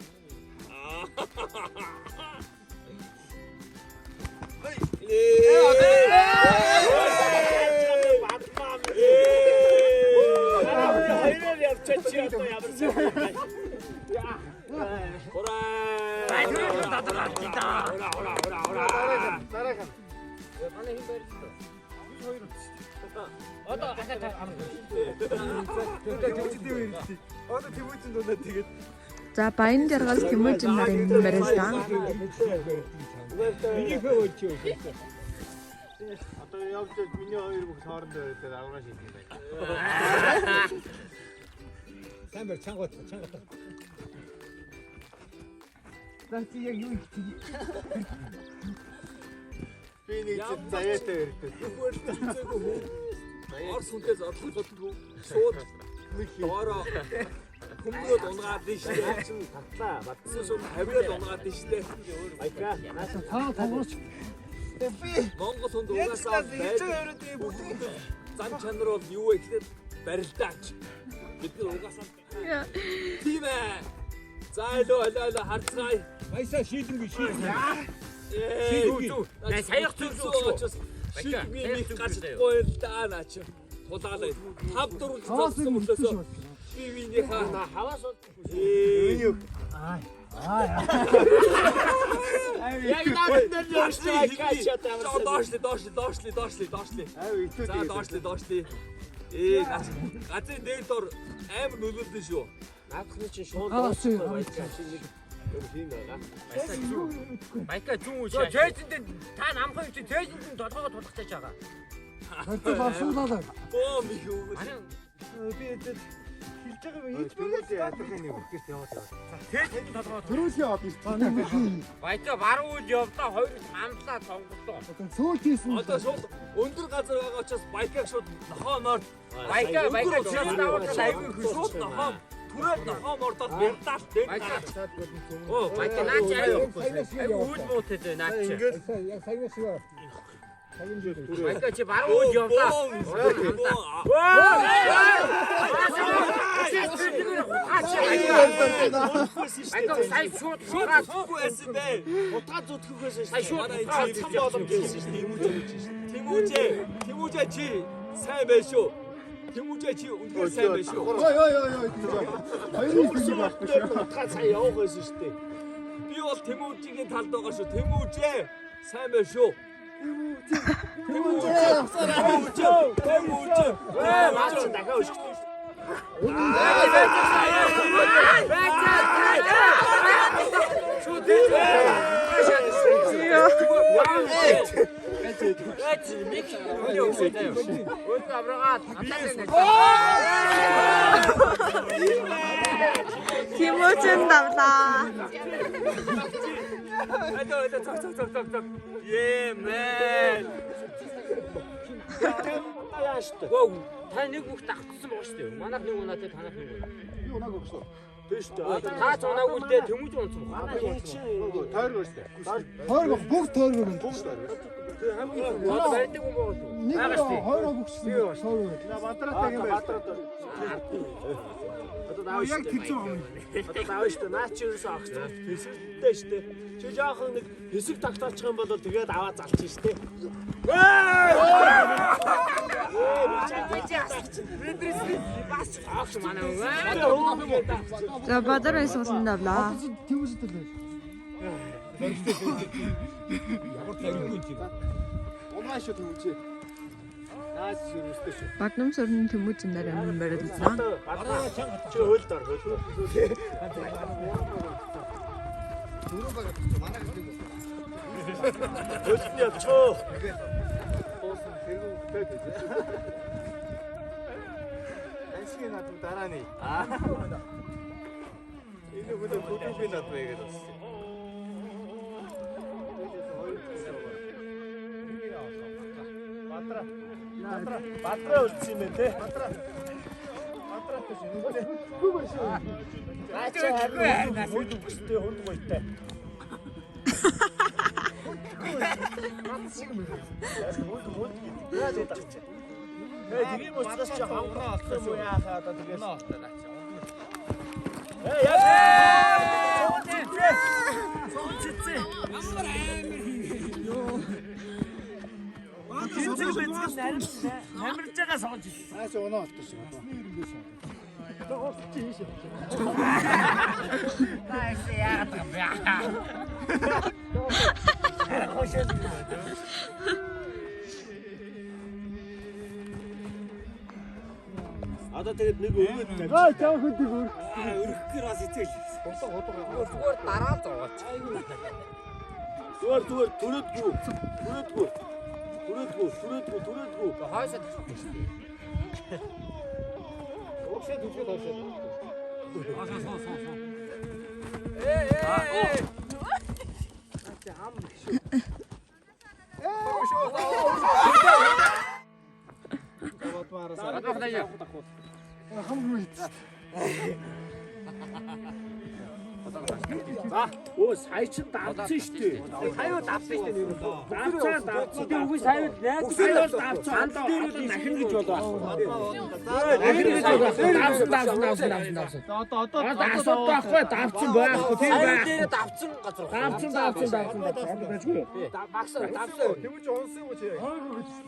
[SPEAKER 3] Дараах нь.
[SPEAKER 5] Манай хэн барьж
[SPEAKER 9] Одоо ахаа хамт.
[SPEAKER 3] Одоо Тэмүүжин дунаа тэгээд
[SPEAKER 10] За Баян жаргал Тэмүүжин нарын өмнө барилдаа.
[SPEAKER 9] Миний хөө болж юу.
[SPEAKER 3] Одоо явж явж миний хоёр бүх хоорондоо байдаг авгаа шийдэх юм байна.
[SPEAKER 4] Сайн барь чанга чанга. За чи яг юу их
[SPEAKER 3] Би нэг чинь заяатай барьдаг.
[SPEAKER 9] Үзээгүй хүн. Орс хүнтэй зодлох болтгүй. Шууд доороо хүмүүрээд унгаад нь штэ.
[SPEAKER 1] Чин татлаа.
[SPEAKER 9] Батсан шууд хавраад унгаад нь штэ.
[SPEAKER 1] Баяка.
[SPEAKER 4] Та тоглооч.
[SPEAKER 9] Монгол хүнд угаасаа байдаг. Зан чанар бол юу вэ гэхээр барилдаач. Бид нар угаасаа тийм ээ. За илүү илүү илүү харцгаая.
[SPEAKER 4] Баясаа шийдэнгүй шийдэнгүй.
[SPEAKER 9] Шийдвүү.
[SPEAKER 5] Наа саях зүг
[SPEAKER 9] учраас шийдвийн нэг гарч чадахгүй л да наа чи. Тулаалаа. 5 4 зогссон мөлөөсөө би биенийхээ
[SPEAKER 1] Хаваас бол
[SPEAKER 9] юу
[SPEAKER 1] яг наад дээр явж байгаа чи одоо ямар
[SPEAKER 9] доошлээ доошлээ доошлээ доошлээ доошлээ.
[SPEAKER 3] Аяа итүү
[SPEAKER 9] За доошлээ доошлээ. Ээ газрын дээр дор амар нөлөөлдөн шүү.
[SPEAKER 1] Наадхны чинь шууд дуусахгүй баяка чи нэг юм хийн байгаа.
[SPEAKER 5] Баяка зүүн үе. Цээжэнд та намхан чи цээжэнд толгоогоо тулах гэж байгаа.
[SPEAKER 9] Бом их өгöd.
[SPEAKER 3] Би эдэд хэлж байгаа юм хийж байгаа ядахын нэг үхээс яваад яваад.
[SPEAKER 5] Цээжэнд толгоо.
[SPEAKER 4] Төрүүлээ од ирсэн.
[SPEAKER 5] Баяка баруун үйл явдаа хоёр хамтлаа сонголоо.
[SPEAKER 9] Одоо шууд өндөр газар байгаа учраас баякаг шууд нохоо морд.
[SPEAKER 5] Баяка баяка чирээс давуулаад аягүй их
[SPEAKER 9] шууд нохоо түрээд нохоо мордоод бярдаал дээр
[SPEAKER 5] Баяка.
[SPEAKER 9] Оо
[SPEAKER 5] Баяка наа чи аягүй аягүй үйл муутай дээ наа чи.
[SPEAKER 4] Яг саяна шиг.
[SPEAKER 5] Баяка чи баруун үйл явдаа. Баяка сая шууд
[SPEAKER 9] Шууд зүтгэхгүй байсан бэ.
[SPEAKER 1] Утгаа зүтгэх байсан
[SPEAKER 5] Сая
[SPEAKER 1] шүү.
[SPEAKER 5] шууд
[SPEAKER 9] Манай цам боломж байсан шүү. Тэмүүжээ. Тэмүүжээ чи сайн байх шүү. Тэмүүжээ чи үнэхээр сайн байх шүү.
[SPEAKER 4] Ой ой ой ой тийж. Хоёрын тийм байхгүй шүү.
[SPEAKER 1] Утгаа цаа явах байсан шүү дээ.
[SPEAKER 9] Би бол Тэмүүжигийн талд байгаа шүү. Тэмүүжээ сайн байх шүү. Тэмүүжээ. Тэмүүжээ. Тэмүүжээ.
[SPEAKER 1] Наа чи дахиад өшгөх шүү.
[SPEAKER 5] Байж нэг үний өгсөн заяа. Өөрөө аврагаа хамтлаа.
[SPEAKER 10] Тэмүүжин давлаа.
[SPEAKER 9] Одоо одоо цог цог цог цог цог. Yeah man.
[SPEAKER 1] Яа шүү дээ.
[SPEAKER 5] Гөө та нэг бүх давтсан байгаа шүү дээ. Манайх нэг унаа те танах нэг унаа.
[SPEAKER 3] Би унаагүй шүү.
[SPEAKER 1] Тийм шүү дээ.
[SPEAKER 5] Та ч унаагүй л дээ тэмүүж унсан баг.
[SPEAKER 1] Манай чи
[SPEAKER 3] Тойргоо шүү дээ.
[SPEAKER 4] Тойрог бүгд тойрог юм.
[SPEAKER 3] Бүгд тойргоо.
[SPEAKER 5] Одоо барьдаг юм байгаа шүү.
[SPEAKER 4] Нэг хоёр хөгсөн. Тойрог.
[SPEAKER 3] На бадраатай юм байна.
[SPEAKER 1] Одоо даваа
[SPEAKER 4] Яг
[SPEAKER 1] шүү
[SPEAKER 4] тэр
[SPEAKER 1] дээ.
[SPEAKER 4] зүүн юм.
[SPEAKER 1] Одоо даваа шүү дээ. Наа чи ерөөсөө огцсон хэсэгтэй шүү дээ. Чи жоохон нэг хэсэг тогтоочих юм бол тэгээд аваа залчих шүү дээ.
[SPEAKER 5] Бас манай өнгө.
[SPEAKER 10] За Бадар байсан сууланд давлаа.
[SPEAKER 4] Тэмүүжин төлөө.
[SPEAKER 9] Ямар заггүй юм чи.
[SPEAKER 3] Унаа шүү төвчээ. Наас ширвэстэй шүү.
[SPEAKER 10] Баднам сөрн Тэмүүжин нарын өмнө барилдаа.
[SPEAKER 1] Одоо чи хөлд ор хөлд. Хөлд нь явчихоо.
[SPEAKER 3] Дуусан тэргүй хөтөөд байж. Аншиг надад дараа нэ. Энэ бүлэг хөдөө би надад байгаад болсон.
[SPEAKER 1] Бадраа. Бадраа. Бадраа үлдсэн юм байна те.
[SPEAKER 3] Бадраа. Бадраатай шүү.
[SPEAKER 1] Наа чи харин хүнд үгстэй хүнд гоётой. Хүнд хүнд гэдэг. Яаж удах чи? Ээ тийм учраас чи хонхоо олох юм уу яахаа одоо тэгээс. Ээ яа. Цэцээ.
[SPEAKER 9] Ямар амар юу. Цэцэг бэцэг намирж байгаа согж ирсэн.
[SPEAKER 3] Нааш унаа олдсон шүү.
[SPEAKER 5] Та яагаад байгаа юм бэ?
[SPEAKER 1] Одоо тэгээд нэг өгөөд тавьчих.
[SPEAKER 4] Аа чам хөдөг өөр.
[SPEAKER 9] Өргөхгөр бас хэцүү.
[SPEAKER 5] Зүгээр дараа зургаалч.
[SPEAKER 1] Зүгээр зүгээр төрөөдгүү. Төрөөдгүү. Төрөөдгүү, төрөөдгүү, төрөөдгүү.
[SPEAKER 5] Хойшоо тахчих шүү дээ.
[SPEAKER 3] Урагшаа түлхээд хойшоо.
[SPEAKER 9] Суу.
[SPEAKER 1] За, өө сая чин давцсан шүү дээ.
[SPEAKER 5] Сая давсан шүү дээ нэр.
[SPEAKER 1] Давцаа давцсан.
[SPEAKER 5] Би үгүй сая найз
[SPEAKER 1] Сая бол давцсан. Одоо нахин гэж болоо. Нахин гэж болоо. Давсан давсан давсан давсан давсан.
[SPEAKER 3] Одоо одоо
[SPEAKER 1] Одоо асуудал байхгүй давцсан байхгүй тийм
[SPEAKER 5] сая
[SPEAKER 1] байх.
[SPEAKER 5] дээр давсан газар.
[SPEAKER 1] Давцсан давцсан давцсан давцсан. Байжгүй юу?
[SPEAKER 5] Багс давсан.
[SPEAKER 3] Тэвж унсан юм чи.
[SPEAKER 1] Унсан.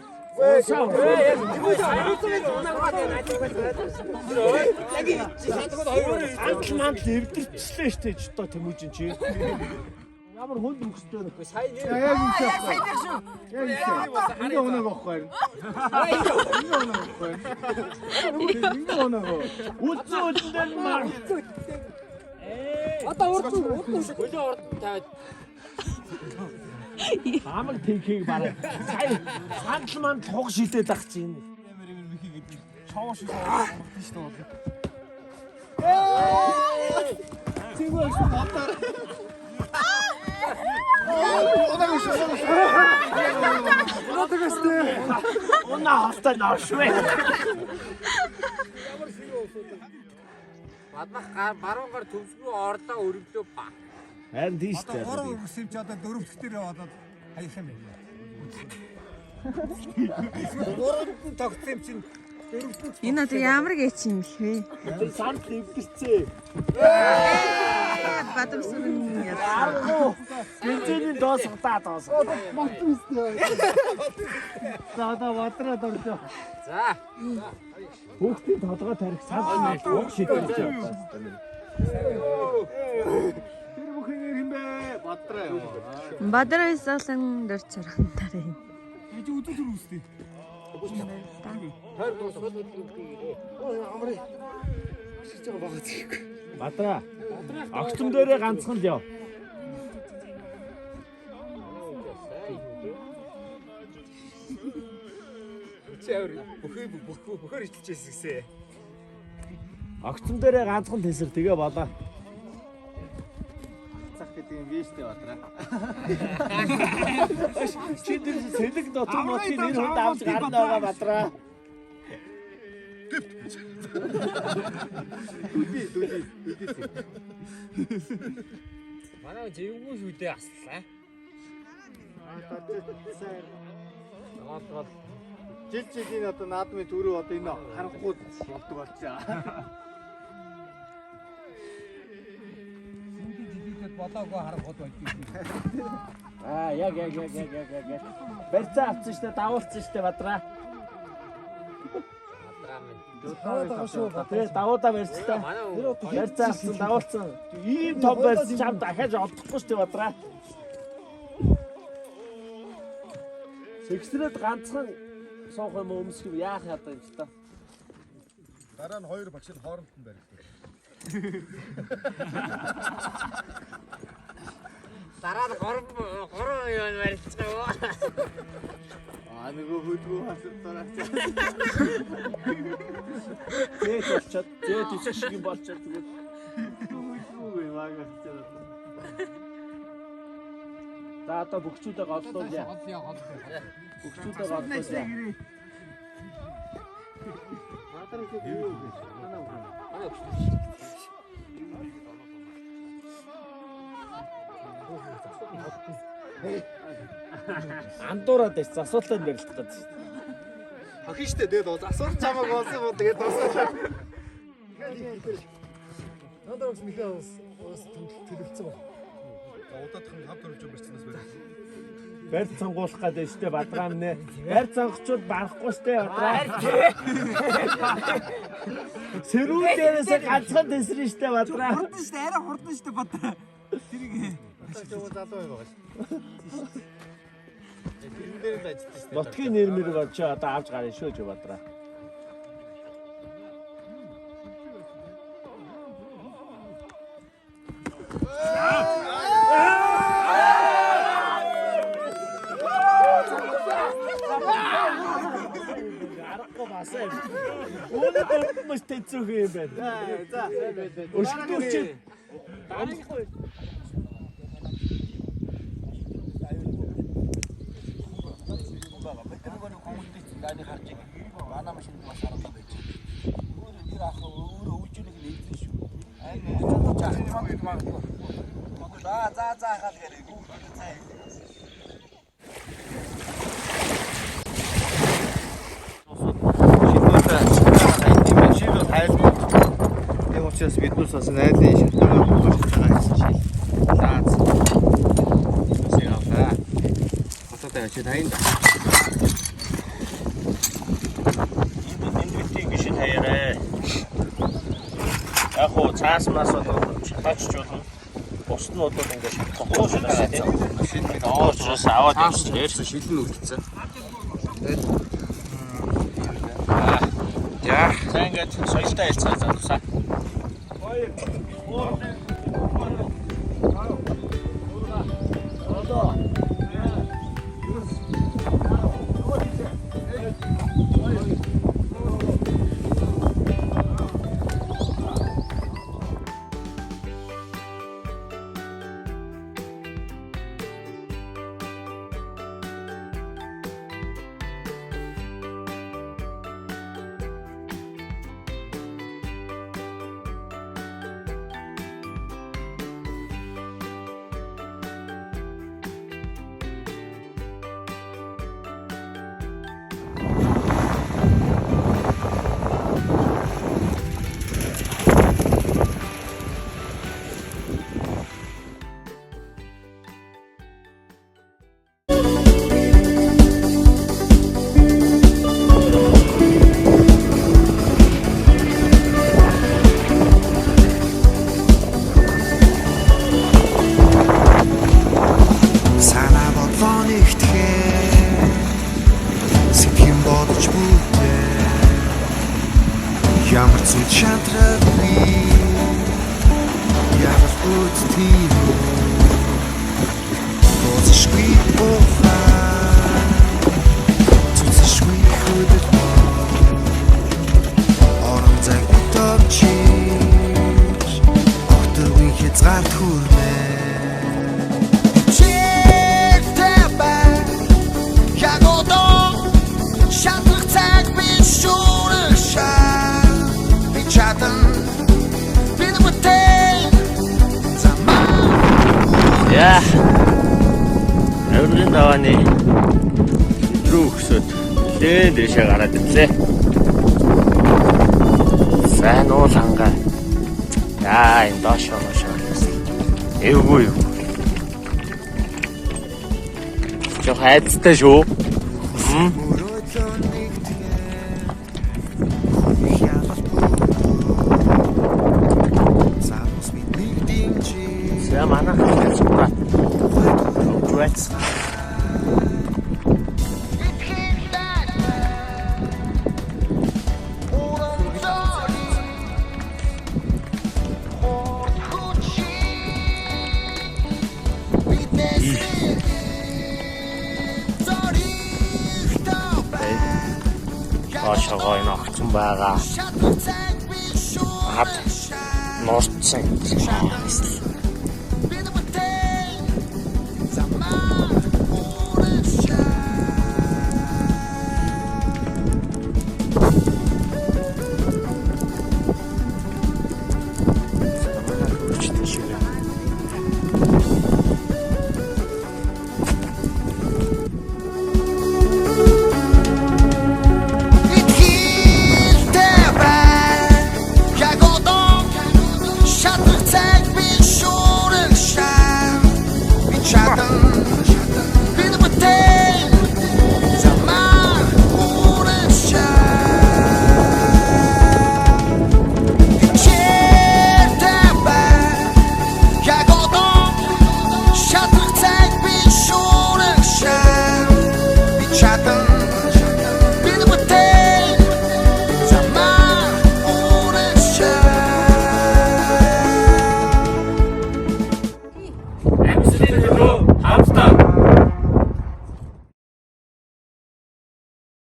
[SPEAKER 1] Антл мантл эвдэрчлээ шүү дээ ч одоо Тэмүүжин чи. Ямар хүнд мөхстэй нөх.
[SPEAKER 5] Сая нэр
[SPEAKER 4] Яг юм шиг. Яг юм. Ингээ унааг авахгүй. Ингээ унааг авахгүй. Ингээ унааг.
[SPEAKER 1] Үлдсэн үлдэн дээр нь мар.
[SPEAKER 5] Одоо урд урд хөлөө урд нь тавиад
[SPEAKER 1] Хамаг тэнхийг бараг. Сая сандал мандал хуг шилээд ах чинь. Унаа холтой новшвэ.
[SPEAKER 5] бадмах гар баруун гар төвсгөө орлоо өргөлөө ба.
[SPEAKER 1] Харин тийш дээ.
[SPEAKER 4] Гурван өргөс юм чи одоо дөрөв дэх дээр одоо хаях юм бэ?
[SPEAKER 3] Гуравд нь тогтсон юм чинь дөрөвд нь
[SPEAKER 10] Энэ одоо ямар гээч юм бэ?
[SPEAKER 1] Тэр сандал эвдэрчээ.
[SPEAKER 10] Бадам сүрэн яасан.
[SPEAKER 1] Аргагүй. Бензиний дуусгадаа дуусгав.
[SPEAKER 4] За одоо бадраад орж.
[SPEAKER 5] За.
[SPEAKER 1] Хүүхдийн толгой тарих сандал мандал хуг шилээд байна.
[SPEAKER 3] Тэр бүхэн нэр хин бэ? Бадраа юм.
[SPEAKER 10] Бадар байсаалан дөрч чархан тарын.
[SPEAKER 4] Эж өдөр төр үстэй.
[SPEAKER 1] Бадраа. Огцом дээрээ ганцхан л яв.
[SPEAKER 3] Чи авир бөхөө бөхөө бөхөр иччихсэн гэсэ.
[SPEAKER 1] Огцом дээрээ ганцхан тесэр тэгээ болоо.
[SPEAKER 3] Цах гэдэг юм биш үү Бадраа.
[SPEAKER 1] Чи тэр сэлэг дотор модын нэр хүнд авч гарна байгаа Бадраа.
[SPEAKER 3] Дүлий дүлий дүлий.
[SPEAKER 5] Манай живгүй шүү дээ аслаа.
[SPEAKER 3] Таваал жил жилийн одоо наадмын төрөв одоо энэ харанхуй болдог болчихоо.
[SPEAKER 4] Шингийн жилүүдэд болоогүй харахад болж байна.
[SPEAKER 1] Аа яг яг яг яг яг яг яг. Барьцаа авсан штэ давуулсан штэ Бадраа.
[SPEAKER 5] Бадраа минь.
[SPEAKER 1] Тэгээ давуудаа барьцтай.
[SPEAKER 5] Манай
[SPEAKER 1] Барьцаа авсан давуулсан. Ийм том барьц чам дахиад олдохгүй штэ Бадраа. Сэгсрээд ганцхан суух юм уу, өмсөх юм яах ядаа юм ч та.
[SPEAKER 11] Дараа нь хоёр багш нь хооронд нь баригдав.
[SPEAKER 5] дараа нь 3 3 юу барилцгаа юу.
[SPEAKER 3] Аа нөгөө хөдгөө хасарцаараа.
[SPEAKER 1] Зээд болчоод зээд үсэх шиг юм болчоод тэгээд
[SPEAKER 3] Хөдгөө юм аа гэж.
[SPEAKER 1] за одоо бөхчүүдээ голлуулъя.
[SPEAKER 4] Гол яа гол.
[SPEAKER 1] Бөхчүүдээ голлуулъя.
[SPEAKER 3] Бадраа ихэд юу гэж. Манай үг.
[SPEAKER 5] Манай
[SPEAKER 1] Андуураад байж засуултанд барилдах гэдэг шүү дээ.
[SPEAKER 3] Хохин штэ тэгээд асуулт чамайг болсон юм тэгээд дуусаа.
[SPEAKER 4] Надад бас нэлээ бас төлөвлөсөн байна.
[SPEAKER 11] За удаадах нь 5 4 барьцсанаас барь.
[SPEAKER 1] Барь цангуулах гэдэг шүү дээ бадгаа минь. Барь цангачуд барахгүй шүү дээ бадраа. Сэрүүн дээрээсээ ганцхан тэсрэн шүү дээ бадраа.
[SPEAKER 4] Хурдан шүү дээ, арай хурдан шүү дээ бадраа. Тэрийг
[SPEAKER 3] Залуу юм байгаа шүү. Тэрэн дээр л ажиллаж шүү.
[SPEAKER 1] Нутгийн нэр мэр бол чи одоо авч гарна шүү чи Бадраа. Аргагүй басаа юм. Үүний дөрөв маш тэнцвэх юм байна.
[SPEAKER 3] За.
[SPEAKER 1] Өшгдүүр чи
[SPEAKER 11] Бид нөгөө нэг хүмүүстийг ганы харж байгаа. Манай машинд бас хараад байж. Өөр нэр ах өөрөө үйлжүүлэх нь эзэн шүү. Айн чулууч ах юм магадгүй. За за за хаал гэрээ. Хүүхдүүд цай.
[SPEAKER 3] Шид бол хайлгүй. Тийм учраас биднээс бас найзын шатгаар бүгд байгаа гэсэн шил. Лааз. Үсэг авлаа. Хотод авчид хаянд.
[SPEAKER 1] Энд битгий гişэд хаяраа. Яг хуу цаас мас бол шатаач болно. Бусд нь бол ингээд шатахгүй шүү дээ.
[SPEAKER 7] Шил бид
[SPEAKER 1] Оос аваад явсан.
[SPEAKER 7] Ярьсан шил нь үлдсэн. Тэгээд яа.
[SPEAKER 1] За ингээд соёлтой хэлцээ залуусаа.
[SPEAKER 6] Санаа бодлоо нэгтгэх Сэтгэн бодож бүтээ Ямар зүйл шантрахгүй Ямар үт тийм Дуусшгүй ухаан Зүсшгүй хөдөлмөр Орон зайг битовчиж Огторгүй хязгаарт хүрмээ Чигтэй бай Яг одоо шатлах цаг биш шүрэх Би чадан бид бүтээн замаа
[SPEAKER 1] Яа. Авиргын давааны рүү өксөд нэлээд дэшээ гараад ирлээ. Сайн уул хангаа. Яа, энэ доош моошоо болсон. Эвгүй юу. Жох айцтай шүү.
[SPEAKER 6] Мөрөөдлөө нэгтгэн Хялал Залуус биднийг дэмжиж
[SPEAKER 1] За манай халцгаараа. Жуац. Доошогоо энэ огцон байгаа. Хад нуурцсан.